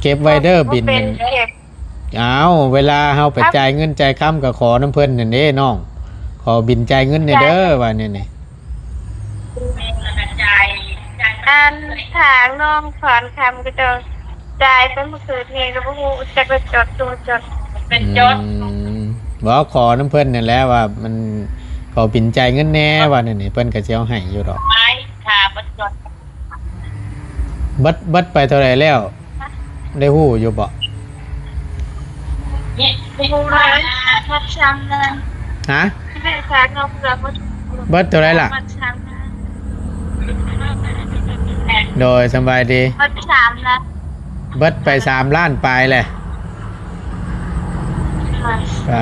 ເກັບໄວ້ເດີບິນນັ້ນ. ເອົາ ເວລາເຮົາໄປຈ່າຍເງິນຈ່າຍຄຳກໍຂໍນຳເພິ່ນນັ້ນເດ້ນ້ອງ, ຂໍບິນຈ່າຍເງິນແດ່ເດີວ່າແນວນີ້. ອັນທາງນ້ອງພອນຄຳກໍເຈົ້າຈ່າຍໄປມື້ຄືນນີ້ ກໍບໍ່ຮູ້ຈັກໄດ້ຈອດບໍ່ຈອດ ເປັນຈອດ. ອືມ ບໍ່ ຂໍນຳເພິ່ນນັ້ນແຫຼະວ່າມັນ ຂໍບິນຈ່າຍເງິນແດ່ວ່າແນວນີ້ ເພິ່ນກໍຊິເອົາໃຫ້ຢູ່ດອກ. ໄປຖ້າບໍ່ຈອດ ເບິດ ເບິດໄປເທົ່າໃດແລ້ວ? ໄດ້ຮູ້ຢູ່ບໍ່? ເບິດສາມລ້ານ. ຮະ? ເບິດເທົ່າໃດລະ? ໂດຍ ສະບາຍດີ. ເບິດສາມລ້ານ. ເບິດໄປສາມລ້ານປາຍແຫຼະ. ອ່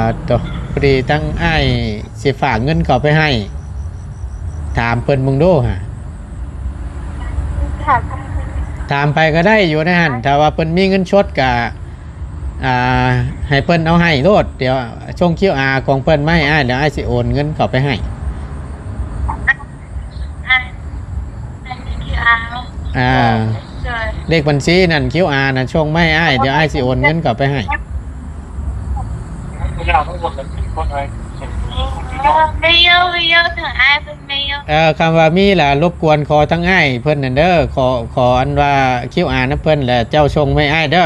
າ ໂຕ ພໍດີທາງອ້າຍຊິຝາກເງິນເຂົ້າໄປໃຫ້ ຖາມເພິ່ນເບິ່ງດູຫາ. ຖາມ ຖາມໃຜກໍໄດ້ຢູ່ໃນຫັ້ນ, ຖ້າວ່າເພິ່ນມີເງິນສົດກໍ ອ່າ ໃຫ້ເພິ່ນເອົາໃຫ້ໂລດ. ດຽວສົ່ງຄິວອາຂອງເພິ່ນມາໃຫ້ອ້າຍ ແລ້ວອ້າຍຊິໂອນເງິນເຂົ້າໄປໃຫ້. ອ່າ ເລກບັນຊີນັ້ນ ຄິວອານັ້ນ ສົ່ງມາໃຫ້ອ້າຍ, ດຽວອ້າຍຊິໂອນເງິນເຂົ້າໄປໃຫ້. ເອີ ຄຳວ່າມີລະ ລົບກວນຂໍທາງອ້າຍເພິ່ນນັ້ນເດີ, ຂໍ ຂໍອັນວ່າຄິວອານຳເພິ່ນ ແລ້ວເຈົ້າສົ່ງມາໃຫ້ອ້າຍເດີ.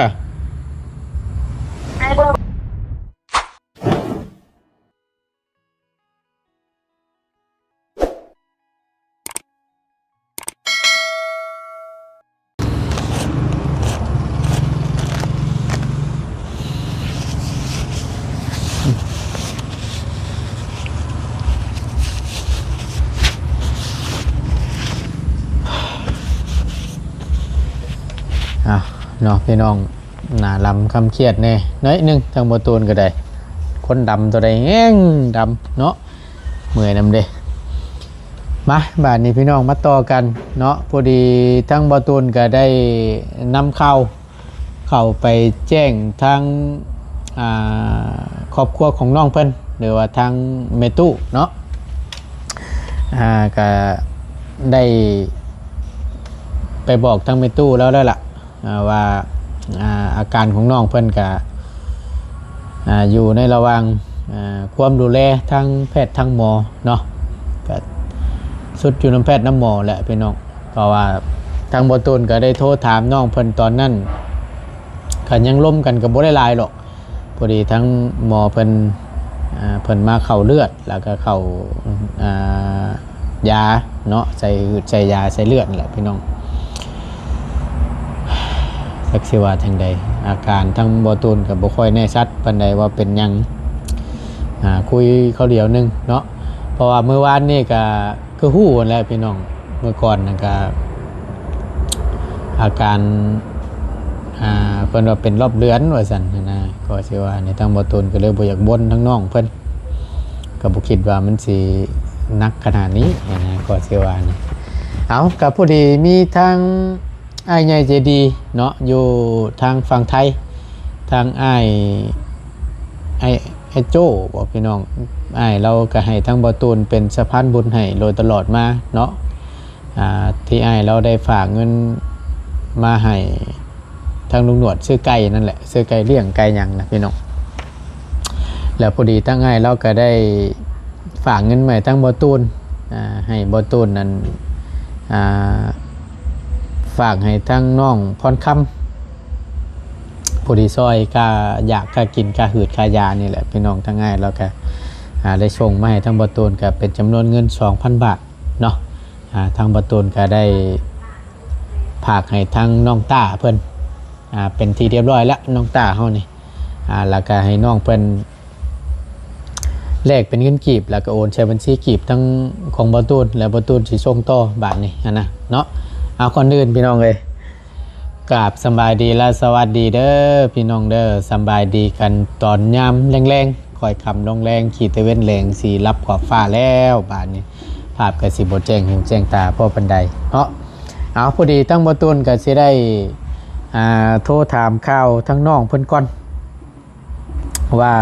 ອ້າວ ເນາະ ພີ່ນ້ອງ. ໜ້າລຳຄຳຄຽດແດ່ໜ້ອຍໜຶ່ງ ທາງບໍ່ຕູນກໍໄດ້. ຄົນດຳຕົວໃດແຮງດຳເນາະ, ເມື່ອຍນຳເດ້. ມາ ບາດນີ້ພີ່ນ້ອງມາຕໍ່ກັນເນາະ. ພໍດີທາງບໍ່ຕູນກໍໄດ້ນຳຂ່າວເຂົ້າໄປແຈ້ງທາງ ອ່າ ຄອບຄົວຂອງນ້ອງເພິ່ນ ຫຼືວ່າທາງແມ່ຕູ້ເນາະ. ອ່າ ກໍໄດ້ໄປບອກທາງແມ່ຕູ້ລາວແລ້ວລະ ອ່າ ວ່າ ອ່າ ອາການຂອງນ້ອງເພິ່ນກະ ອ່າ ຢູ່ໃນລະຫວ່າງ ອ່າ ຄວາມດູແລທາງແພດທາງໝໍເນາະ, ກະສຸດຢູ່ນຳແພດນຳໝໍແຫຼະພີ່ນ້ອງ. ເພາະວ່າທາງບໍ່ຕູນກະໄດ້ໂທຖາມນ້ອງເພິ່ນຕອນນັ້ນ ກະຍັງລົມກັນກະບໍ່ໄດ້ຫຼາຍດອກ. ພໍດີທາງໝໍເພິ່ນ ອ່າ ເພິ່ນມາເຂົ້າເລືອດ ແລ້ວກໍເຂົ້າ ອ່າ ຢາເນາະ, ໃສ່ ໃສ່ຢາໃສ່ເລືອດແຫຼະພີ່ນ້ອງ. ຈັກຊິວ່າຈັ່ງໃດ, ອາການທາງບໍ່ຕູນກໍບໍ່ຄ່ອຍແນ່ຊັດປານໃດວ່າເປັນຫຍັງ. ອ່າ ຄຸຍເຂົາດຽວໜຶ່ງເນາະ, ເພາະວ່າມື້ວານນີ້ກໍ ຄືຮູ້ຫັ້ນແຫຼະພີ່ນ້ອງ, ເມື່ອກ່ອນນັ້ນກະອາການ ອ່າ ເພິ່ນວ່າເປັນລອບເດືອນວ່າຊັ້ນຫັ້ນນະ. ກໍຊິວ່ານີ້ ທາງບໍ່ຕູນກໍເລີຍບໍ່ຢາກບົ່ນທາງນ້ອງເພິ່ນ, ກໍບໍ່ຄິດວ່າມັນຊິໜັກຂະໜາດນີ້ຫັ້ນນະ, ກໍຊິວ່ານີ້. ເອົາ ກໍພໍດີມີທາງ ອ້າຍໃຫຍ່ໃຈດີເນາະ ຢູ່ທາງຝັ່ງໄທ, ທາງອ້າຍ ອ້າຍ ອ້າຍໂຈ້ບໍພີ່ນ້ອງ, ອ້າຍລາວກໍໃຫ້ທາງບໍ່ຕູນເປັນສະພານບຸນໃຫ້ໂດຍຕະຫຼອດມາເນາະ. ອ່າ ທີ່ອ້າຍລາວໄດ້ຝາກເງິນມາໃຫ້ທາງລຸງໜວດຊື້ໄກ່ນັ້ນແຫຼະ, ຊື້ໄກ່ລ້ຽງໄກ່ຫຍັງນະພີ່ນ້ອງ. ແລ້ວພໍດີທາງອ້າຍລາວກໍໄດ້ຝາກເງິນມາໃຫ້ທາງບໍ່ຕູນ, ອ່າ ໃຫ້ບໍ່ຕູນນັ້ນ ອ່າ ຝາກໃຫ້ທາງນ້ອງພອນຄຳ ຜູ້ທີ່ຊ່ອຍຄ່າຢາກ ຄ່າກິນ ຄ່າຫືດ ຄ່າຢານີ້ແຫຼະພີ່ນ້ອງ. ທາງອ້າຍລາວກໍ ອ່າ ໄດ້ສົ່ງມາໃຫ້ທາງບໍ່ຕູນ ກໍເປັນຈຳນວນເງິນສອງພັນບາດເນາະ. ອ່າ ທາງບໍ່ຕູນກໍໄດ້ຝາກໃຫ້ທາງນ້ອງຕ້າເພິ່ນ ອ່າ ເປັນທີ່ຮຽບຮ້ອຍລະ ນ້ອງຕ້າເຮົານີ້. ອ່າ ແລ້ວກໍໃຫ້ນ້ອງເພິ່ນແລກເປັນເງິນກີບ ແລ້ວກໍໂອນໃສ່ບັນຊີກີບທັງຂອງບໍ່ຕູນ ແລ້ວບໍ່ຕູນຊິສົ່ງຕໍ່ບາດນີ້ຫັ້ນນະເນາະ. ເອົາ ກ່ອນອື່ນພີ່ນ້ອງເອີຍ ກາບສະບາຍດີ ແລະ ສະຫວັດດີເດີພີ່ນ້ອງເດີ. ສະບາຍດີກັນຕອນຍາມແລງໆ ຄ່ອຍຄ່ຳລົງແລງ ຂີ້ຕາເວັນແລງ ຊິລັບຂອບຟ້າແລ້ວ. ບາດນີ້ພາບກໍຊິບໍ່ແຈ້ງຫູແຈ້ງຕາພໍປານໃດເນາະ. ເອົາ ພໍດີທາງບໍ່ຕູນກໍຊິໄດ້ ອ່າ ໂທຖາມຂ່າວທາງນ້ອງເພິ່ນກ່ອນ ວ່າ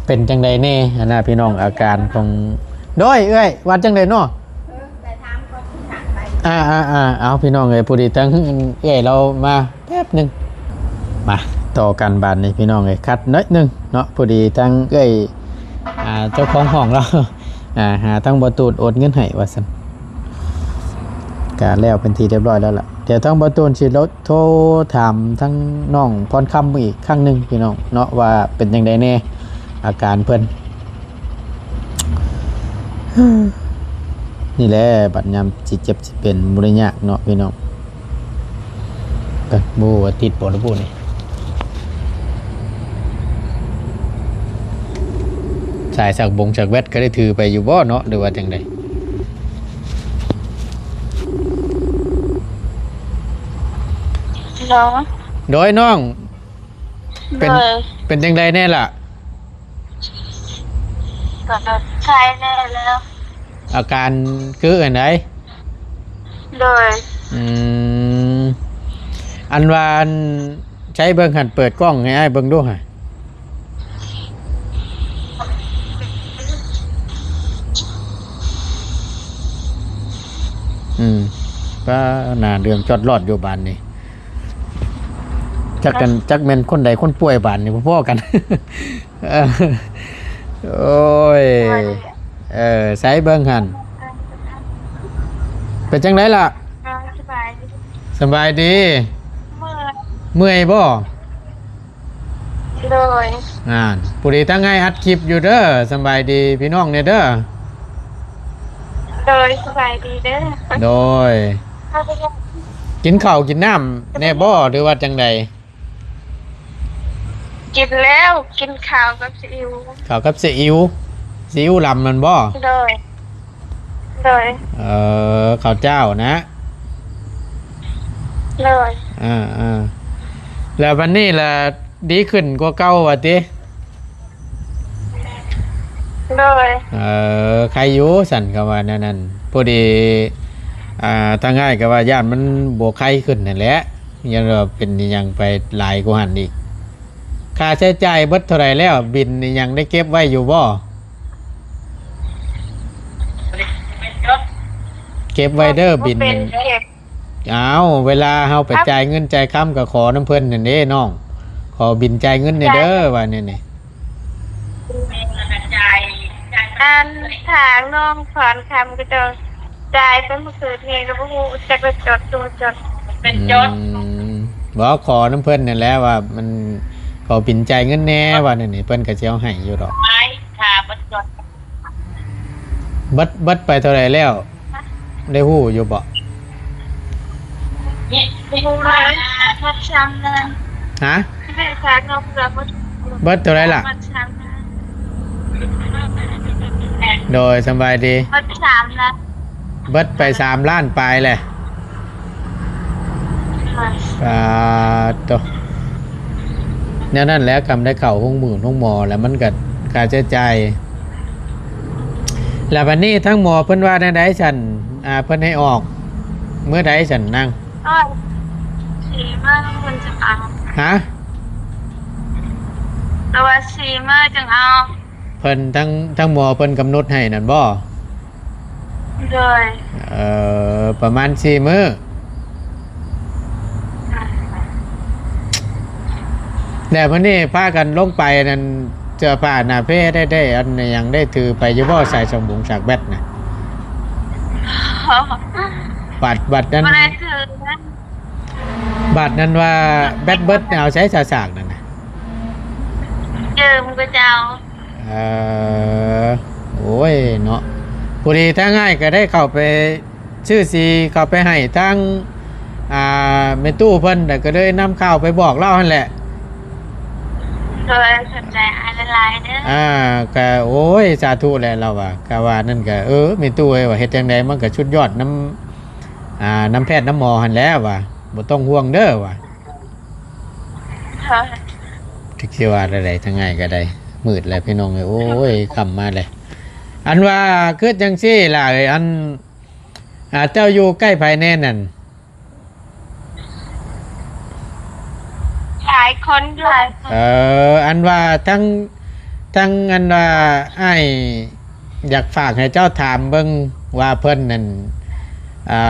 ເປັນຈັ່ງໃດແດ່ຫັ້ນນະພີ່ນ້ອງ ອາການຂອງ ໂດຍ ເອື້ອຍ ວ່າຈັ່ງໃດເນາະ? ເອີ ໄປຖາມກ່ອນ ຖາມໄປ ອ່າໆໆ ເອົາ ພີ່ນ້ອງເອີຍ ພໍດີທາງເອື້ອຍລາວມາແປັບໜຶ່ງ ມາຕໍ່ກັນບາດນີ້ ພີ່ນ້ອງເອີຍ ຂັດໜ້ອຍໜຶ່ງເນາະ. ພໍດີທາງເອື້ອຍ ອ່າ ເຈົ້າຂອງຫ້ອງລາວ ອ່າ ຫາທາງບໍ່ຕູນໂອນເງິນໃຫ້ວ່າຊັ້ນ ກະແລ້ວເປັນທີ່ຮຽບຮ້ອຍແລ້ວລະ. ດຽວທາງບໍ່ຕູນຊິໂທຖາມທາງນ້ອງພອນຄຳອີກຄັ້ງໜຶ່ງ ພີ່ນ້ອງເນາະ ວ່າເປັນຈັ່ງໃດແດ່ອາການເພິ່ນ. ນີ້ແຫຼະ ບັດຍາມຊິເຈັບຊິເປັນບໍ່ໄດ້ຍາກເນາະ ພີ່ນ້ອງ. ກັນ ບໍ່ວ່າຕິດບໍ່ລະບຸນີ້ ສາຍສັກບົງສັກແວັດກໍໄດ້ຖືໄປຢູ່ບໍ່ເນາະ ຫຼືວ່າຈັ່ງໃດ? ໂດຍ ໂດຍນ້ອງ ເປັນ ໂດຍ ເປັນຈັ່ງໃດແດ່ລະ? ກໍໄຄແດ່ແລ້ວ. ອາການຄືອັນໃດ? ໂດຍ ອືມ ອັນວ່າ ອັນ ໃຊ້ເບິ່ງຫັ້ນ ເປີດກ້ອງໃຫ້ອ້າຍເບິ່ງດູຫະ. ອືມ ປ້າ ໜ້າເຫຼືອງຈອດລອດຢູ່ບາດນີ້. ຈັກກັນ ຈັກແມ່ນຄົນໃດຄົນປ່ວຍບາດນີ້ ພໍ້ໆກັນ. ໂອ້ຍ ເອີ ໃສເບິ່ງຫັ້ນ ເປັນຈັ່ງໃດລະ? ສະບາຍດີ ສະບາຍດີ. ເມື່ອຍ ເມື່ອຍບໍ່? ໂດຍ ນັ້ນ ຜູ້ດີທາງອ້າຍອັດຄລິບຢູ່ເດີ. ສະບາຍດີພີ່ນ້ອງແດ່ເດີ. ໂດຍ ສະບາຍດີເດີ. ໂດຍ ກິນເຂົ້າກິນນ້ຳແດ່ບໍ່ ຫຼືວ່າຈັ່ງໃດ? ກິນແລ້ວ ກິນເຂົ້າກັບຊີອິ້ວ. ເຂົ້າກັບຊີອິ້ວ ຊີອິ້ວລຳແມ່ນບໍ່? ໂດຍ ໂດຍ ເອີ ເຂົ້າເຈົ້ານະ. ໂດຍ ອ່າໆ ແລ້ວບັດນີ້ລະດີຂຶ້ນກວ່າເກົ່າວ່າຕິ? ໂດຍ ເອີ ໄຄຢູ່ຊັ້ນ ກໍວ່າແນວນັ້ນ. ພໍດີ ອ່າ ທາງອ້າຍກໍວ່າຢ້ານມັນບໍ່ໄຄຂຶ້ນຫັ້ນແຫຼະ ຢ້ານວ່າເປັນອີ່ຫຍັງໄປຫຼາຍກວ່າຫັ້ນອີກ. ຄ່າໃຊ້ຈ່າຍເບິດເທົ່າໃດແລ້ວ? ບິນອີ່ຫຍັງໄດ້ເກັບໄວ້ຢູ່ບໍ່? ເກັບໄວ້ເດີ ບິນ ເກັບ ອ້າວ ເວລາເຮົາໄປຈ່າຍເງິນຈ່າຍຄຳກໍຂໍນຳເພິ່ນຫັ້ນເດ້ນ້ອງ ຂໍບິນຈ່າຍເງິນແດ່ເດີ ວ່າແນວນີ້. ອັນທາງນ້ອງພອນຄຳກໍເຈົ້າຈ່າຍໄປມື້ຄືນນີ້ ກໍບໍ່ຮູ້ຈັກວ່າຈອດບໍ່ຈອດ ເປັນຈອດ. ອືມ ບໍ່ ຂໍນຳເພິ່ນນັ້ນແຫຼະ ວ່າມັນຂໍບິນຈ່າຍເງິນແດ່ ວ່າແນວນີ້ ເພິ່ນກໍຊິເອົາໃຫ້ຢູ່ດອກ. ເບິດ ເບິດໄປເທົ່າໃດແລ້ວ? ໄດ້ຮູ້ຢູ່ບໍ່? ເບິດສາມລ້ານ. ຮະ? ເບິດເທົ່າໃດລະ? ໂດຍ ສະບາຍດີ. ເບິດສາມລ້ານ. ເບິດໄປສາມລ້ານປາຍແຫຼະ. ປາດໂທ້ ແນວນັ້ນແຫຼະ ຄຳໄດ້ເຂົ້າໂຮງໝໍ ໂຮງໝໍແລ້ວມັນກໍຄ່າໃຊ້ຈ່າຍ. ແລ້ວບັດນີ້ທາງໝໍເພິ່ນວ່າແນວໃດຊັ້ນ? ອ່າ ເພິ່ນໃຫ້ອອກມື້ໃດຊັ້ນນາງ? ອອກສີ່ມື້ເພິ່ນຈະເອົາ. ຮະ? ແຕ່ວ່າສີ່ມື້ຈຶ່ງເອົາ. ເພິ່ນ ທາງ ທາງໝໍເພິ່ນກຳນົດໃຫ້ນັ້ນບໍ່? ໂດຍ ເອີ ປະມານສີ່ມື້. ແລ້ວມື້ນີ້ພາກັນລົງໄປນັ້ນ ເສື້ອຜ້າໜ້າເພໄດ້ ໄດ້ອັນຫຍັງໄດ້ຖືໄປຢູ່ບໍ່? ສາຍສະບົງສາກແບັດນະ ບັດ ບັດນັ້ນ ບໍ່ໄດ້ຖືນະ. ບາດນັ້ນວ່າແບັດເບິດ ເອົາໃສສາກນັ້ນນະ? ຢືມເຂົາເຈົ້າ. ເອີ ໂອ້ຍເນາະ ພໍດີທາງອ້າຍກໍໄດ້ເຂົ້າໄປຊື້ສີເຂົ້າໄປໃຫ້ທາງ ອ່າ ແມ່ຕູ້ເພິ່ນ ແລ້ວກໍເລີຍນຳຂ່າວໄປບອກລາວຫັ້ນແຫຼະ. ໂດຍ ຂອບໃຈອ້າຍຫຼາຍໆເດີ. ອ່າ ກະ ໂອ້ຍ ສາທຸແຫຼະ ລາວວ່າ ກະວ່ານັ້ນກະ ເອີ ແມ່ຕູ້ເອີຍ ວ່າເຮັດຈັ່ງໃດມັນກະສຸດຍອດນຳ ອ່າ ນຳແພດນຳໝໍຫັ້ນແຫຼະວ່າ ບໍ່ຕ້ອງຫ່ວງເດີວ່າ. ຈັກຊິວ່າແນວໃດ ທາງອ້າຍກໍໄດ້ ມືດແລ້ວພີ່ນ້ອງເອີຍ ໂອ້ຍ ຄ່ຳມາແລ້ວ. ອັນວ່າຄືຈັ່ງຊີ້ລະເອີຍ ອັນ ອ່າ ເຈົ້າຢູ່ໃກ້ໃຜແດ່ນັ້ນ? ຫຼາຍຄົນຢູ່. ເອີ ອັນວ່າທັງ ທັງ ອັນວ່າອ້າຍຢາກຝາກໃຫ້ເຈົ້າຖາມເບິ່ງວ່າເພິ່ນນັ້ນ ອ່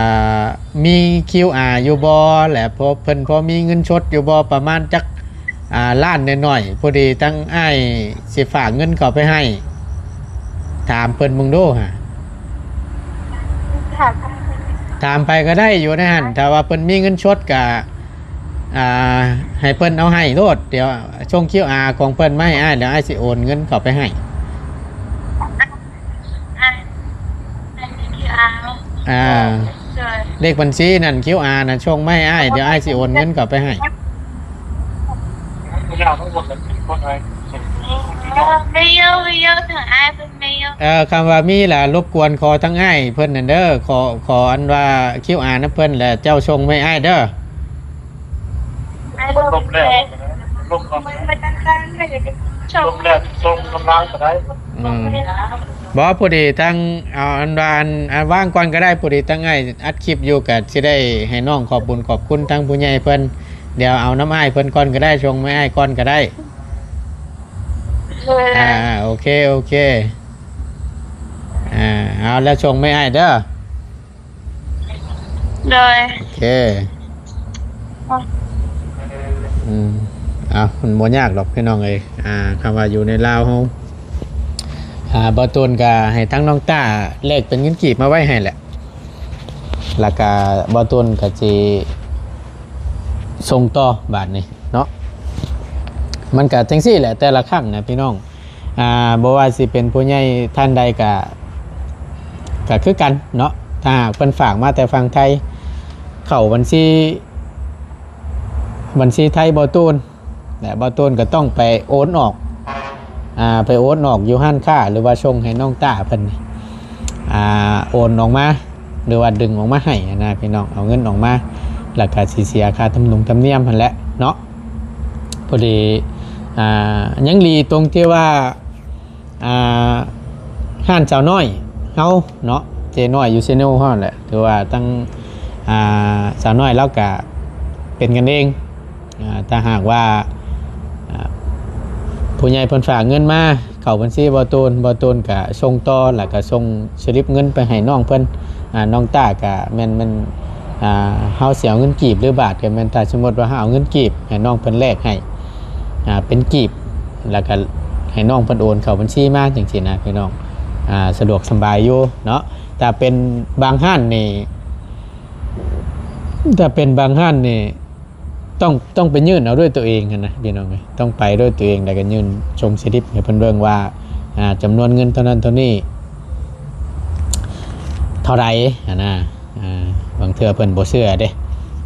າ ມີຄິວອາຢູ່ບໍ່ ແລະ ພໍ ເພິ່ນພໍມີເງິນສົດຢູ່ບໍ່ ປະມານຈັກ ອ່າ ລ້ານໜ້ອຍໆ ພໍດີທາງອ້າຍຊິຝາກເງິນເຂົ້າໄປໃຫ້ ຖາມເພິ່ນເບິ່ງດູຫາ. ຖາມ ຖາມໃຜກໍໄດ້ຢູ່ໃນຫັ້ນ ຖ້າວ່າເພິ່ນມີເງິນສົດກໍ ອ່າ ໃຫ້ເພິ່ນເອົາໃຫ້ໂລດ ດຽວສົ່ງຄິວອາຂອງເພິ່ນມາໃຫ້ອ້າຍ ດຽວອ້າຍຊິໂອນເງິນເຂົ້າໄປໃຫ້. ອ່າ ເລກບັນຊີນັ້ນ ຄິວອານັ້ນ ສົ່ງມາໃຫ້ອ້າຍ ດຽວອ້າຍຊິໂອນເງິນເຂົ້າໄປໃຫ້. ເອີ ຄຳວ່າມີລະ ລົບກວນຂໍທາງອ້າຍເພິ່ນນັ້ນເດີ ຂໍ ຂໍອັນວ່າຄິວອານຳເພິ່ນ ແລະ ເຈົ້າສົ່ງມາໃຫ້ອ້າຍເດີ. ລົບແລ້ວ ລົບແລ້ວ ສົ່ງກຳລັງກໍໄດ້. ອືມ ບໍ່ ພໍດີທາງ ເອົາອັນວ່າ ອັນ ອັນວ່າງກ່ອນກໍໄດ້ ພໍດີທາງອ້າຍອັດຄລິບຢູ່ ກໍຊິໄດ້ໃຫ້ນ້ອງຂອບບຸນຂອບຄຸນທາງຜູ້ໃຫຍ່ເພິ່ນ ດຽວເອົານຳອ້າຍເພິ່ນກ່ອນກໍໄດ້ ສົ່ງມາໃຫ້ອ້າຍກ່ອນກໍໄດ້. ໂດຍ ອ່າ ໂອເຄ ໂອເຄ ອ່າ ເອົາແລ້ວສົ່ງມາໃຫ້ອ້າຍເດີ. ໂດຍ ໂອເຄ ອືມ ເອົາ ມັນບໍ່ຍາກດອກພີ່ນ້ອງເອີຍ ອ່າ ຄຳວ່າຢູ່ໃນລາວເຮົາ ອ່າ ບ່າວຕູນກໍໃຫ້ທາງນ້ອງຕ້າແລກເປັນເງິນກີບມາໄວ້ໃຫ້ແຫຼະ ແລ້ວກໍບ່າວຕູນກໍຊິສົ່ງຕໍ່ບາດນີ້ເນາະ ມັນກໍຈັ່ງຊີ້ແຫຼະ ແຕ່ລະຄັ້ງນະພີ່ນ້ອງ. ອ່າ ບໍ່ວ່າຊິເປັນຜູ້ໃຫຍ່ທ່ານໃດກະ ກະຄືກັນເນາະ ຖ້າຫາກເພິ່ນຝາກມາແຕ່ຝັ່ງໄທ ເຂົ້າບັນຊີ ບັນຊີໄທບ່າວຕູນ ແລະ ບ່າວຕູນກໍຕ້ອງໄປໂອນອອກ ອ່າ ໄປໂອນອອກຢູ່ຮ້ານຄ້າ ຫຼືວ່າສົ່ງໃຫ້ນ້ອງຕ້າເພິ່ນ ອ່າ ໂອນອອກມາ ຫຼືວ່າດຶງອອກມາໃຫ້ຫັ້ນນະພີ່ນ້ອງ ເອົາເງິນອອກມາ ແລ້ວກໍຊິເສຍຄ່າທຳນົງທຳນຽມຫັ້ນແຫຼະເນາະ. ພໍດີ ອ່າ ຍັງດີຕົງທີ່ວ່າ ອ່າ ຮ້ານສາວນ້ອຍເຮົາເນາະ ເຈ້ນ້ອຍຢູ່ເຊໂນເຮົາແຫຼະ ຖືວ່າທັງ ອ່າ ສາວນ້ອຍລາວກະເປັນກັນເອງ. ອ່າ ຖ້າຫາກວ່າ ອ່າ ຜູ້ໃຫຍ່ເພິ່ນຝາກເງິນມາເຂົ້າບັນຊີບ່າວຕູນ ບ່າວຕູນກະສົ່ງຕໍ່ ແລ້ວກະສົ່ງສະລິບເງິນໄປໃຫ້ນ້ອງເພິ່ນ ອ່າ ນ້ອງຕ້າກະແມ່ນ ແມ່ນ ອ່າ ເຮົາຊິເອົາເງິນກີບ ຫຼື ບາດກະແມ່ນ ຖ້າສົມມຸດວ່າເຮົາເອົາເງິນກີບໃຫ້ນ້ອງເພິ່ນແລກໃຫ້ ອ່າ ເປັນກີບ ແລ້ວກະໃຫ້ນ້ອງເພິ່ນໂອນເຂົ້າບັນຊີມາ ຈັ່ງຊີ້ນະພີ່ນ້ອງ ອ່າ ສະດວກສະບາຍຢູ່ເນາະ. ຖ້າເປັນບາງຮ້ານນີ້ ຖ້າເປັນບາງຮ້ານນີ້ ຕ້ອງ ຕ້ອງໄປຍື່ນເອົາດ້ວຍຕົວເອງຫັ້ນນະພີ່ນ້ອງເອີຍ ຕ້ອງໄປດ້ວຍຕົວເອງ ແລ້ວກໍຍື່ນສົ່ງສະລິບໃຫ້ເພິ່ນເບິ່ງວ່າ ອ່າ ຈຳນວນເງິນເທົ່ານັ້ນເທົ່ານີ້ ເທົ່າໃດຫັ້ນນະ. ອ່າ ບາງເທື່ອເພິ່ນບໍ່ເຊື່ອເດ້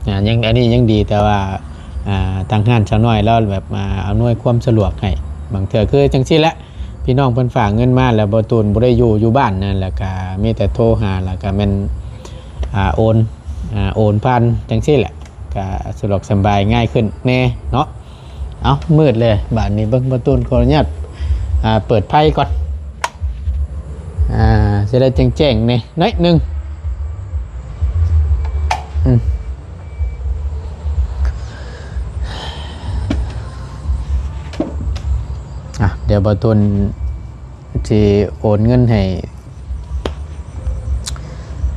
ອ່າ ຍັງ ອັນນີ້ຍັງດີ ແຕ່ວ່າ ອ່າ ທາງຮ້ານສາວນ້ອຍລາວແບບ ອ່າ ອຳນວຍຄວາມສະດວກໃຫ້ ບາງເທື່ອຄືຈັ່ງຊີ້ແຫຼະ ພີ່ນ້ອງເພິ່ນຝາກເງິນມາແລ້ວ ບ່າວຕູນບໍ່ໄດ້ຢູ່ ຢູ່ບ້ານນະ ແລ້ວກະມີແຕ່ໂທຫາ ແລ້ວກະແມ່ນ ອ່າ ໂອນ ອ່າ ໂອນຜ່ານຈັ່ງຊີ້ແຫຼະ ກະສະດວກສະບາຍ ງ່າຍຂຶ້ນແດ່ເນາະ. ເອົ້າ ມືດເລີຍບາດນີ້ ເບິ່ງ ບ່າວຕູນຂໍອະນຸຍາດ ອ່າ ເປີດໄຟກ່ອນ ອ່າ ຊິໄດ້ແຈ້ງໆແດ່ໜ້ອຍໜຶ່ງ. ອືມ ອ່ະ ດຽວບ່າວຕູນຊິໂອນເງິນໃຫ້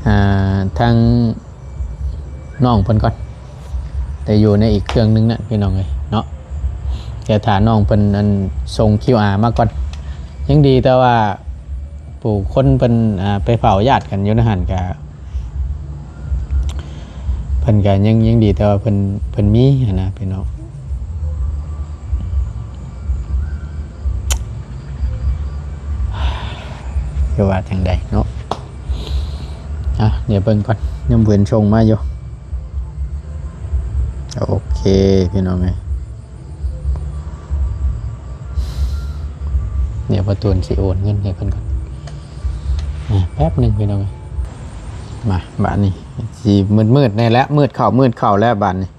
ອ່າ ທາງນ້ອງເພິ່ນກ່ອນ ແຕ່ຢູ່ໃນອີກເຄື່ອງໜຶ່ງນະພີ່ນ້ອງເອີຍເນາະ. ແຕ່ຖ້ານ້ອງເພິ່ນ ອັນ ສົ່ງຄິວອາມາກ່ອນ ຍັງດີ ແຕ່ວ່າຜູ້ຄົນເພິ່ນ ອ່າ ໄປເຝົ້າຍາດກັນຢູ່ໃນຫັ້ນກະ ເພິ່ນກະຍັງ ຍັງດີແຕ່ວ່າເພິ່ນ ເພິ່ນມີຫັ້ນນະພີ່ນ້ອງ ຄືວ່າຈັ່ງໃດເນາະ. ອ່ະ ດຽວເບິ່ງກ່ອນ ຍັງບໍ່ເຫັນສົ່ງມາຢູ່. ໂອເຄ ພີ່ນ້ອງເອີຍ ດຽວປະຕູນຊິໂອນເງິນໃຫ້ເພິ່ນກ່ອນ ອ່າ ແປັບໜຶ່ງພີ່ນ້ອງເອີຍ. ມາ ບາດນີ້ຊິມືດໆແດ່ແລ້ວ ມືດເຂົ້າ ມືດເຂົ້າແລ້ວບາດນີ້.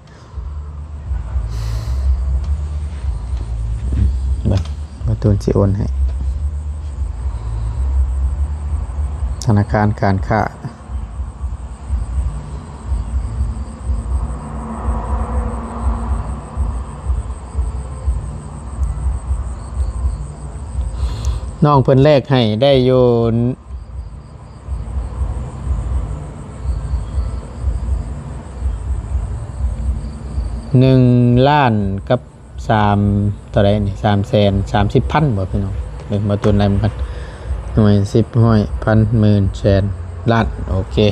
ເບິ່ງ ປະຕູນຊິໂອນໃຫ້ ທະນາຄານການຄ້າ. ນ້ອງເພິ່ນແລກໃຫ້ໄດ້ຢູ່ ໜຶ່ງ ໜຶ່ງລ້ານກັບສາມ ເທົ່າໃດນີ້ ສາມແສນສາມສິບພັນບໍ່ພີ່ນ້ອງ? ເບິ່ງບໍ່ຕົວໃດນຳກັນ ໜ່ວຍ ສິບ ຮ້ອຍ ພັນ ໝື່ນ ແສນ ລ້ານ ໂອເຄ ອ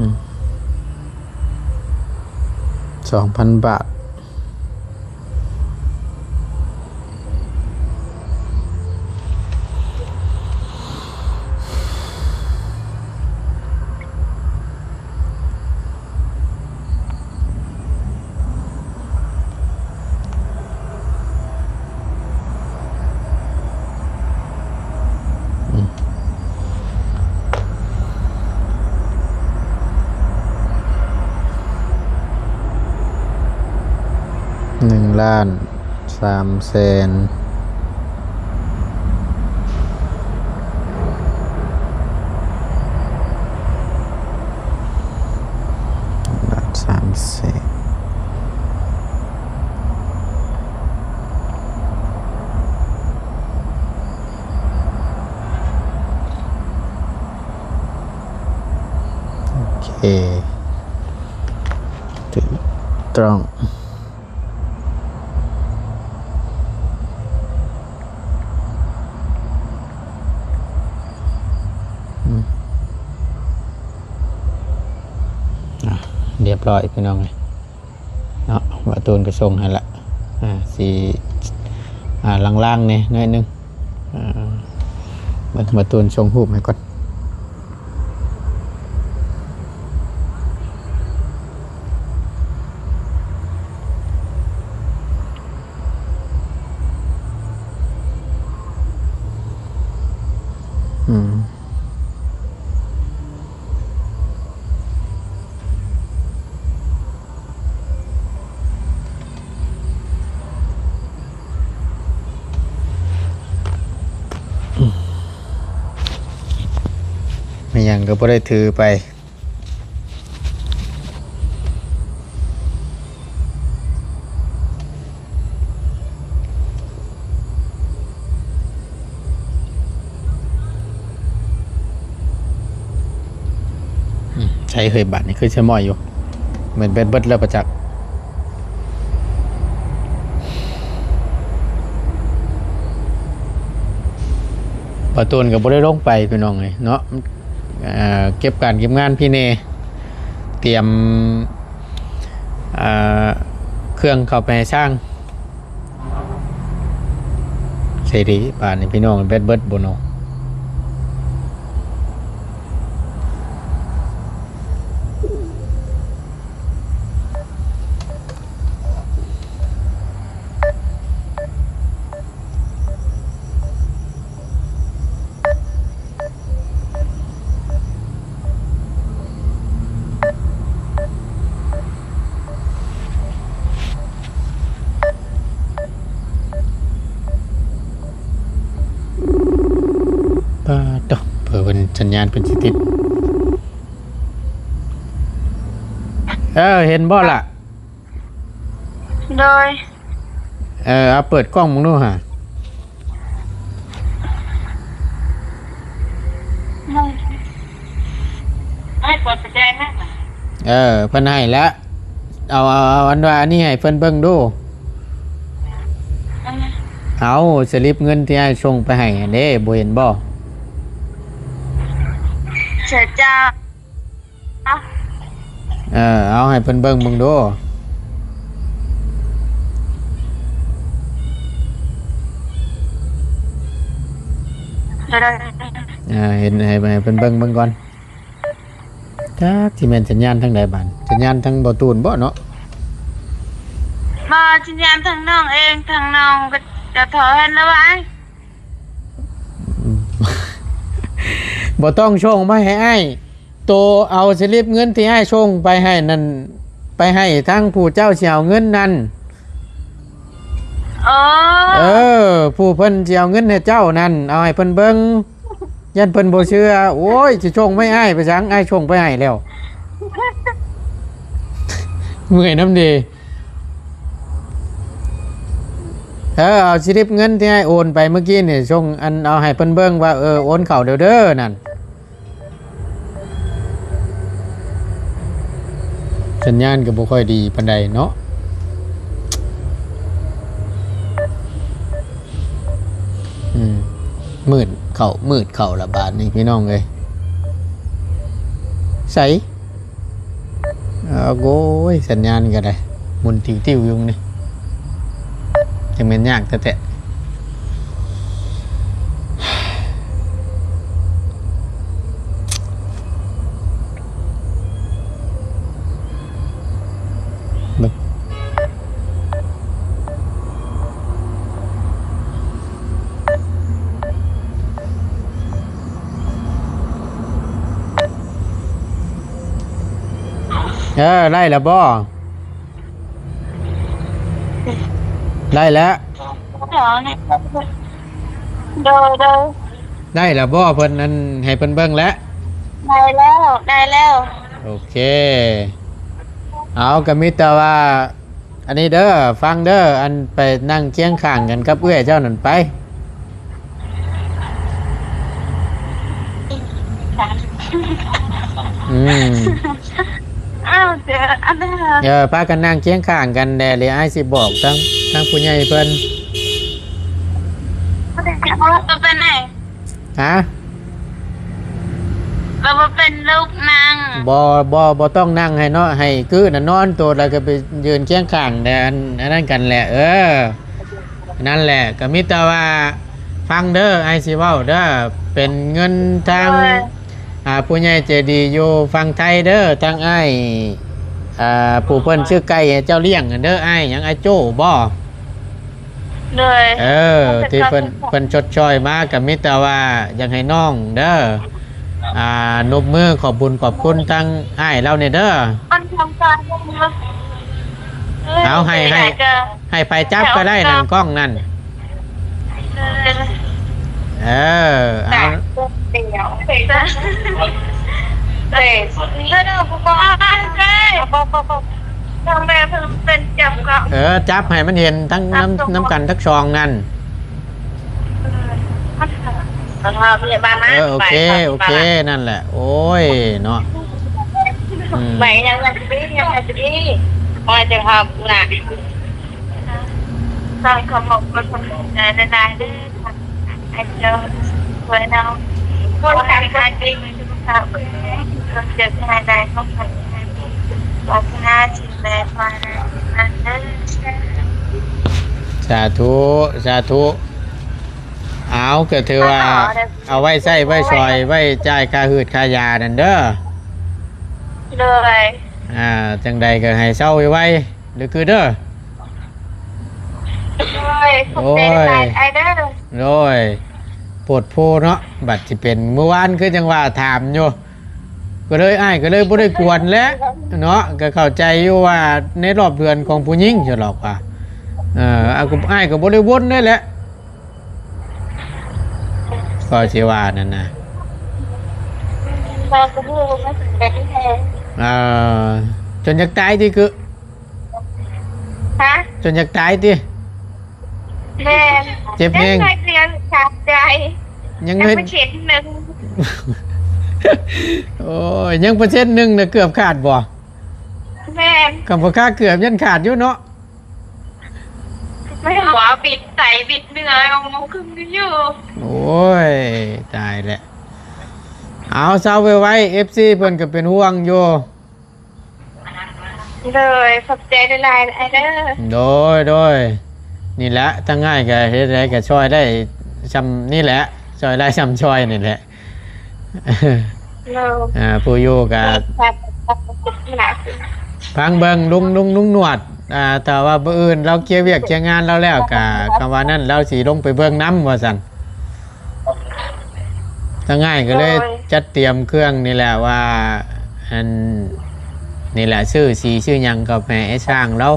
ືມ ສອງພັນບາດ. ໜຶ່ງລ້ານສາມແສນ ລ້ານສາມແສນ. ໂອເຄ ຖືກຕ້ອງ ອືມ ອ່ະ ຮຽບຮ້ອຍພີ່ນ້ອງເອີຍ. ເນາະ ບ່າວຕູນກໍສົ່ງໃຫ້ລະ ອ່າ ຊິ ອ່າ ລາງໆແດ່ໜ້ອຍໜຶ່ງ ອ່າ ເບິ່ງ ບ່າວຕູນສົ່ງຮູບໃຫ້ກ່ອນ ອືມ. ແມ່ນຫຍັງກໍບໍ່ໄດ້ຖືໄປ. ອືມ ໃສເຮີຍ ບາດນີ້ຄືຊິໝ້ອຍຢູ່ ແມ່ນແບັດເບິດແລ້ວປະຈັກ ບ່າວຕູນກໍບໍ່ໄດ້ລົງໄປພີ່ນ້ອງເອີຍເນາະ ເກັບການເກັບງານພີ້ແນ່ ຕຽມ ອ່າ ເຄື່ອງເຂົ້າໄປໃຫ້ຊ່າງ ໃສດີ ບາດນີ້ພີ່ນ້ອງ ແບັດເບິດບໍ່ເນາະ? ປາດໂທ້ ເຜີເພິ່ນ ສັນຍານເພິ່ນຊິຕິດ. ເອີ ເຫັນບໍ່ລະ? ໂດຍ ເອີ ເອົາເປີດກ້ອງເບິ່ງດູຫາ. ໃຫ້ເປີດໄປແຈ້ງນະ. ເອີ ເພິ່ນໃຫ້ແລ້ວ ເອົາ ເອົາ ເອົາອັນວ່າອັນນີ້ໃຫ້ເພິ່ນເບິ່ງດູ. ເອົາສະລິບເງິນທີ່ອ້າຍສົ່ງໄປໃຫ້ຫັ້ນເດ້ ບໍ່ເຫັນບໍ່? ເສຍຈ້າ. ເອີ ເອົາໃຫ້ເພິ່ນເບິ່ງເບິ່ງດູ. ເອີ ເຫັນ ໃຫ້ ໃຫ້ເພິ່ນເບິ່ງເບິ່ງກ່ອນ. ຈັກຊິແມ່ນສັນຍານທາງໃດບາດ ສັນຍານທາງບ່າວຕູນບໍ່ເນາະ? ບໍ່ ສັນຍານທາງນ້ອງເອງ ທາງນ້ອງກໍຈະຂໍເຫັນແລ້ວວ່າ ບໍ່ຕ້ອງສົ່ງມາໃຫ້ອ້າຍ. ໂຕເອົາສະລິບເງິນທີ່ອ້າຍສົ່ງໄປໃຫ້ນັ້ນ ໄປໃຫ້ທາງຜູ້ເຈົ້າຊິເອົາເງິນນັ້ນ. ເອີ ເອີ ຜູ້ເພິ່ນຊິເອົາເງິນໃຫ້ເຈົ້ານັ້ນ ເອົາໃຫ້ເພິ່ນເບິ່ງ ຢ້ານເພິ່ນບໍ່ເຊື່ອ. ໂອ້ຍ ຊິສົ່ງໄປອ້າຍໄປສັງ ອ້າຍສົ່ງໄປໃຫ້ແລ້ວ ເມື່ອຍນຳເດ. ເອີ ເອົາສະລິບເງິນທີ່ອ້າຍໂອນໄປເມື່ອກີ້ນີ້ ສົ່ງ ອັນ ເອົາໃຫ້ເພິ່ນເບິ່ງວ່າ ເອີ ໂອນເຂົ້າແລ້ວເດີນັ້ນ. ສັນຍານກໍບໍ່ຄ່ອຍດີປານໃດເນາະ. ອືມ ມືດເຂົ້າ ມືດເຂົ້າລະບາດນີ້ພີ່ນ້ອງເອີຍ. ໃສ? ເອີ ໂອ້ຍ ສັນຍານກໍໄດ້ ໝຸນຕິວໆຢູ່ນີ້ ຈັ່ງແມ່ນຍາກແທ້ໆ. ເບິ່ງ ເອີ ໄດ້ແລ້ວບໍ່? ໄດ້ແລ້ວ. ໂດຍ ໂດຍ. ໄດ້ແລ້ວບໍ່? ເພິ່ນ ອັນ ໃຫ້ເພິ່ນເບິ່ງແລ້ວ. ໄດ້ແລ້ວ ໄດ້ແລ້ວ. ໂອເຄ ເອົາ ກໍມີແຕ່ວ່າ ອັນນີ້ເດີ ຟັງເດີ ອັນ ໄປນັ່ງຄຽງຂ້າງກັນກັບເອື້ອຍເຈົ້ານັ້ນໄປ. ອືມ ອ້າວ ເຈີອັນນັ້ນ ເອີ ພາກັນນັ່ງຄຽງຂ້າງກັນແດ່ ແລ້ວອ້າຍຊິບອກທາງ ທາງຜູ້ໃຫຍ່ເພິ່ນ. ເປັນໄງ? ຮະ? ແລ້ວບໍ່ເປັນລູກນັ່ງ? ບໍ່ ບໍ່ ບໍ່ຕ້ອງນັ່ງ ໃຫ້ເນາະ ໃຫ້ກື້ນະ ນອນໂຕດ ແລ້ວກໍໄປຢືນຄຽງຂ້າງແດ່ ອັນ ອັນນັ້ນກັນແຫຼະ. ເອີ ນັ້ນແຫຼະ ກໍມີແຕ່ວ່າ ຟັງເດີ ອ້າຍຊິເວົ້າເດີ ເປັນເງິນທາງ ໂດຍ ອ່າ ຜູ້ໃຫຍ່ໃຈດີຢູ່ຝັ່ງໄທເດີ ທາງອ້າຍ ອ່າ ຜູ້ເພິ່ນຊື້ໄກ່ໃຫ້ເຈົ້າລ້ຽງຫັ້ນເດີ ອ້າຍຫຍັງ ອ້າຍໂຈ້ບໍ? ໂດຍ ເອີ ທີ່ເພິ່ນ ເພິ່ນຊົດຊ່ອຍມາ ກໍມີແຕ່ວ່າຢາກໃຫ້ນ້ອງເດີ ອ່າ ນົບມືຂອບບຸນຂອບຄຸນທາງອ້າຍລາວແດ່ເດີ. ມັນທຳການ ເອີ ເອົາ ໃຫ້ ໃຫ້ ໃຫ້ໃຜຈັບກໍໄດ້ນັ້ນ ກ້ອງນັ້ນ. ເອີ ເອີ ເອົາ ເອີ ຈັບໃຫ້ມັນເຫັນທັງນຳ ນຳກັນທັງສອງນັ້ນ. ເອີ ໂອເຄ ໂອເຄ ນັ້ນແຫຼະ ໂອ້ຍ ເນາະ ອືມ ໄປ ຍັງ ຍັງຊິ ຍັງຊິ ໂອ້ຍ ເຈັບຫົວນະ. ຂໍຂອບຄຸນຂອບໃຈຫຼາຍໆເດີ ໃຫ້ເຈົ້າຊ່ວຍເຮົາ ຄົນທຳການດີ ສຸຂະພາບແຂງ ຄວາມເຈັບໃຫ້ໄດ້ ຄວາມໄຂ້ໃຫ້ດີ ປາດຖະໜາສິ່ງໃດຂໍໃຫ້ໄດ້ ສາທຸ ສາທຸ. ເອົາ ກໍຖືວ່າເອົາໄວ້ໃຊ້ໄວ້ສອຍ ໄວ້ຈ່າຍຄ່າຫືດຄ່າຢານັ້ນເດີ. ໂດຍ ອ່າ ຈັ່ງໃດກໍໃຫ້ເຊົາໄວໆ ຫຼືຄືເດີ. ໂດຍ ຂອບໃຈຫຼາຍໆອ້າຍເດີ. ໂດຍ ໂພດໂພເນາະ ບັດຊິເປັນ ມື້ວານຄືຈັ່ງວ່າຖາມຢູ່ ກໍເລີຍ ອ້າຍກໍເລີຍບໍ່ໄດ້ກວນແຫຼະເນາະ. ກໍເຂົ້າໃຈຢູ່ວ່າໃນລອບເດືອນຂອງຜູ້ຍິງ ຊັ້ນດອກວ່າ ເອີ ອ້າຍກໍ ອ້າຍກໍບໍ່ໄດ້ວົນເລີຍແຫຼະ ກໍຊິວ່ານັ້ນນະ. ເອີ ຈົນຢາກຕາຍຕິ ຄື ຮະ? ຈົນຢາກຕາຍຕິ? ແມ່ນ ເຈັບແຮງ ຍັງໜ້ອຍດຽວຂາດໃຈ ຍັງ ຍັງເຫັນ ເປີເຊັນໜຶ່ງ. ໂອ້ຍ ຍັງເປີເຊັນໜຶ່ງນະ ເກືອບຂາດບໍ່? ແມ່ນ ຄັນບໍ່ຂາດເກືອບຍັນຂາດຢູ່ເນາະ. ແມ່ນ ຫົວບິດໃສບິດເໜືອ ເອົາມາຄຶ່ງຢູ່. ໂອ້ຍ ຕາຍແລ້ວ. ເອົາ ເຊົາໄວໆ ເອັຟຊີເພິ່ນກໍເປັນຫ່ວງຢູ່. ໂດຍ ຂອບໃຈຫຼາຍໆອ້າຍເດີ. ໂດຍ ໂດຍ ນີ້ແຫຼະ ທາງອ້າຍກໍເຮັດໃດກໍຊ່ອຍໄດ້ຊ່ຳນີ້ແຫຼະ ຊ່ອຍໄດ້ຊ່ຳຊ່ອຍນີ້ແຫຼະ. ໂດຍ ອ່າ ຜູ້ຢູ່ກໍ ໂດຍ ຟັງເບິ່ງລຸງ ລຸງ ລຸງໜວດ ອ່າ ຖ້າວ່າມື້ອື່ນລາວເຄຍວຽກເຄຍງານລາວແລ້ວ ກໍຄຳວ່ານັ້ນລາວຊິລົງໄປເບິ່ງນຳວ່າຊັ້ນ. ທາງອ້າຍກໍເລີຍ ໂດຍ ຈັດຕຽມເຄື່ອງນີ້ແຫຼະວ່າ ອັນນີ້ແຫຼະ ຊື້ສີຊື້ຫຍັງກໍໄປໃຫ້ຊ່າງລາວ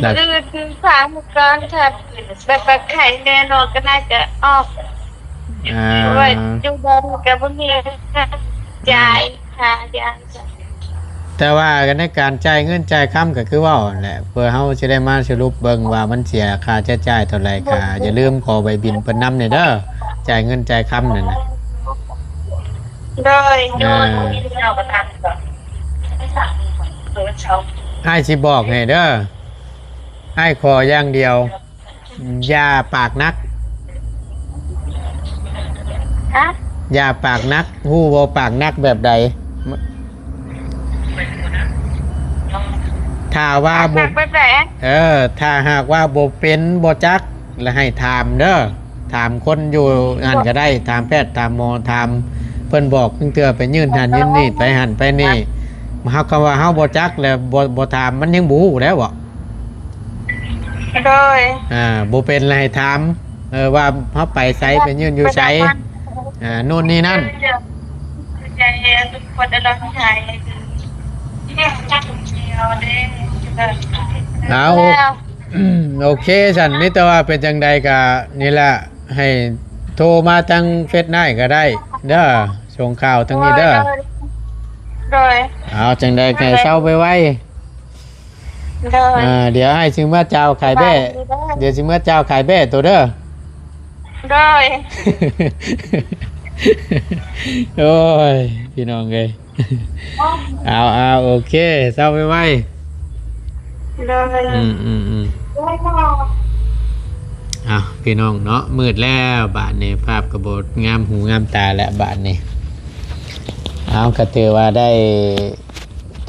ແລ້ວ ມື້ອື່ນຊື້ຊ່າງກ່ອນ ຖ້າແບບວ່າໄຂແນ່ນອນກໍໜ້າຈະອອກ. ອ່າ ເພາະວ່າຢູ່ບ້ານກໍບໍ່ມີເງິນຈ່າຍຄ່າຢາ. ແຕ່ວ່າໃນການຈ່າຍເງິນຈ່າຍຄຳກໍຄືເວົ້າຫັ້ນແຫຼະ ເພື່ອເຮົາຊິໄດ້ມາສະຫຼຸບເບິ່ງວ່າມັນເສຍຄ່າໃຊ້ຈ່າຍເທົ່າໃດ ກໍຢ່າລືມຂໍໃບບິນເພິ່ນນຳແດ່ເດີ ຈ່າຍເງິນຈ່າຍຄຳນັ້ນນະ. ໂດຍ ອ່າ ໂດຍ ອ້າຍຊິບອກໃຫ້ເດີ ອ້າຍຂໍຢ່າງດຽວ ຢ່າປາກໜັກ ຮະ? ຢ່າປາກໜັກ ຮູ້ບໍ່ປາກໜັກແບບໃດ? ຖ້າວ່າ ປາກໜັກແບບໃດ? ເອີ ຖ້າຫາກວ່າບໍ່ເປັນ ບໍ່ຈັກ ລະໃຫ້ຖາມເດີ ຖາມຄົນຢູ່ຫັ້ນກະໄດ້ ຖາມແພດ ຖາມໝໍ ຖາມເພິ່ນບອກ ບາງເທື່ອໄປຍື່ນຫັ້ນຍື່ນນີ້ ໄປຫັ້ນໄປນີ້ ເຮົາ ຄຳວ່າເຮົາບໍ່ຈັກແລ້ວ ບໍ່ ບໍ່ຖາມ ມັນຍັງບໍ່ຮູ້ແລ້ວເບາະ? ໂດຍ ອ່າ ບໍ່ເປັນລະໃຫ້ຖາມ ເອີ ວ່າເຮົາໄປໃສ ໄປຍື່ນຢູ່ໃສ ອ່າ ໂນ່ນນີ້ນັ້ນ ເອົາ ໂອເຄ ຊັ້ນ ມີແຕ່ວ່າເປັນຈັ່ງໃດກະນີ້ລະ ໃຫ້ໂທມາທາງເຟສອ້າຍກະໄດ້ເດີ ສົ່ງຂ່າວທາງນີ້ເດີ ໂດຍ ໂດຍ ເອົາ ຈັ່ງໃດກະໃຫ້ເຊົາໄວໆ ໂດຍ ອ່າ ດຽວອ້າຍຊິເມືອຈ່າຍຂາຍແບ້ ສະບາຍດີເດີ ດຽວຊິເມືອຈ່າຍຂາຍແບ້ໂຕເດີ ໂດຍ ໂອ້ຍ ພີ່ນ້ອງເອີຍ ເອົາ ເອົາ ໂອເຄ ເຊົາໄວໆ ໂດຍ ອືມໆໆ ໂດຍ ເອົາ ພີ່ນ້ອງເນາະ ມືດແລ້ວບາດນີ້ ພາບກະບໍ່ງາມຫູງາມຕາແລ້ວບາດນີ້ ເອົາ ກະຖືວ່າໄດ້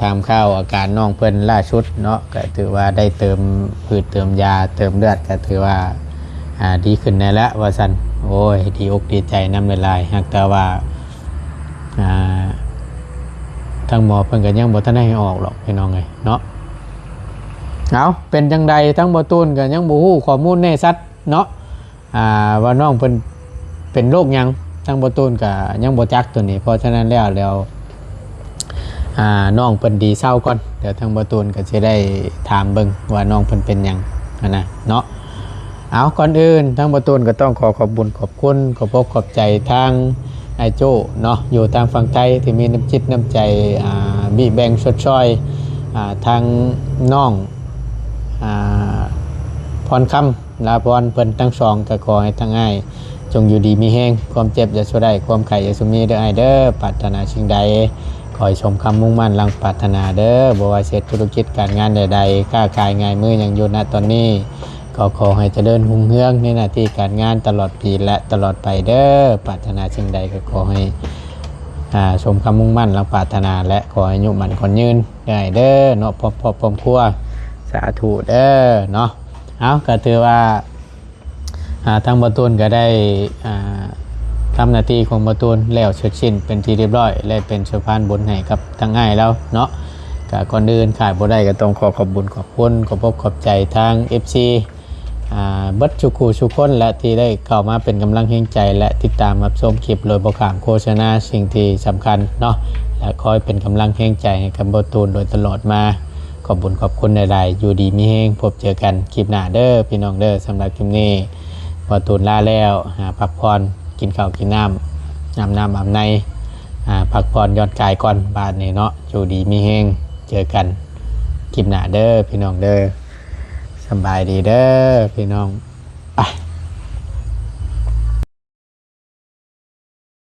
ຖາມຂ່າວອາການນ້ອງເພິ່ນລ່າສຸດເນາະ ກະຖືວ່າໄດ້ເຕີມພືດເຕີມຢາເຕີມເລືອດ ກະຖືວ່າ ອ່າ ດີຂຶ້ນແດ່ລະວ່າຊັ້ນ ໂອ້ຍ ດີອົກດີໃຈນຳຫຼາຍໆ ຫາກແຕ່ວ່າ ອ່າ ທາງໝໍເພິ່ນກະຍັງບໍ່ທັນໄດ້ໃຫ້ອອກດອກ ພີ່ນ້ອງເອີຍເນາະ ເອົາ ເປັນຈັ່ງໃດ ທາງບໍ່ຕູນກະຍັງບໍ່ຮູ້ຂໍ້ມູນແນ່ຊັດເນາະ ອ່າ ວ່ານ້ອງເພິ່ນເປັນໂລກຫຍັງ ທາງບໍ່ຕູນກະຍັງບໍ່ຈັກໂຕນີ້ ເພາະສະນັ້ນແລ້ວ ແລ້ວ ອ່າ ນ້ອງເພິ່ນດີເຊົາກ່ອນ ດຽວທາງບໍ່ຕູນກະຊິໄດ້ຖາມເບິ່ງວ່ານ້ອງເພິ່ນເປັນຫຍັງຫັ້ນນະເນາະ ເອົາ ກ່ອນອື່ນທາງບໍ່ຕູນກະຕ້ອງຂໍຂອບບຸນຂອບຄຸນ ຂອບອົກຂອບໃຈທາງອ້າຍໂຈ້ເນາະ ຢູ່ທາງຝັ່ງໄທທີ່ມີນ້ຳຈິດນ້ຳໃຈ ອ່າ ບິແບ່ງຊົດຊ່ອຍ ອ່າ ທາງນ້ອງ ອ່າ ພອນຄຳ ລາພອນເພິ່ນທັງສອງ ກະຂໍໃຫ້ທັງອ້າຍຈົ່ງຢູ່ດີມີແຮງ ຄວາມເຈັບຢ່າສູ່ໄດ້ ຄວາມໄຂ້ຢ່າສູ່ມີເດີອ້າຍເດີ ປາດຖະໜາສິ່ງໃດ ຂໍໃຫ້ສົມຄຳມຸ່ງໝັ້ນດັ່ງປາດຖະໜາເດີ ບໍ່ວ່າຊິເຮັດທຸລະກິດການງານໃດໆ ຄ້າຂາຍງ່າຍມືຫຍັງຢູ່ນະຕອນນີ້ ກໍຂໍໃຫ້ຈະເລີນຮຸ່ງເຮືອງໃນໜ້າທີ່ການງານຕະຫຼອດປີ ແລະ ຕະຫຼອດໄປເດີ ປາດຖະໜາສິ່ງໃດກໍຂໍໃຫ້ ອ່າ ສົມຄຳມຸ່ງໝັ້ນດັ່ງປາດຖະໜາ ແລະ ຂໍໃຫ້ອາຍຸໝັ້ນຂວັນຍືນເດີອ້າຍເດີເນາະ ພ້ອມຄອບຄອບຄົວ ສາທຸເດີເນາະ ເອົາ ກະຖືວ່າ ອ່າ ທາງບໍ່ຕູນກະໄດ້ ອ່າ ທຳໜ້າທີ່ຂອງບໍ່ຕູນແລ້ວເສັດສິ້ນເປັນທີ່ຮຽບຮ້ອຍ ແລະ ເປັນສະພານບຸນໃຫ້ກັບທາງອ້າຍລາວເນາະ ກະກ່ອນອື່ນຂາດບໍ່ໄດ້ກະຕ້ອງຂໍຂອບບຸນຂອບຄຸນ ຂອບອົກຂອບໃຈທາງເອັຟຊີ ອ່າ ເບິດສູ່ຄູ່ສູ່ຄົນ ແລະ ທີ່ໄດ້ເຂົ້າມາເປັນກຳລັງແຮງໃຈ ແລະ ຕິດຕາມຮັບຊົມຄລິບໂດຍບໍ່ຂ້າມໂຄສະນາ ສິ່ງທີ່ສຳຄັນເນາະ ແລະ ຄອຍເປັນກຳລັງແຮງໃຈໃຫ້ກັບບໍ່ຕູນໂດຍຕະຫຼອດມາ ຂອບບຸນຂອບຄຸນຫຼາຍໆ ຢູ່ດີມີແຮງ ພົບເຈີກັນຄລິບໜ້າເດີພີ່ນ້ອງເດີ ສຳລັບຄລິບນີ້ ບໍ່ຕູນລາແລ້ວ ຫາພັກຜ່ອນ ກິນເຂົ້າກິນນ້ຳ ອາບນ້ຳອາບໃນ ອ່າ ພັກຜ່ອນຢ່ອນກາຍກ່ອນບາດນີ້ເນາະ ຢູ່ດີມີແຮງ ເຈີກັນຄລິບໜ້າເດີພີ່ນ້ອງເດີ ສະບາຍດີເດີພີ່ນ້ອງ ໄປ.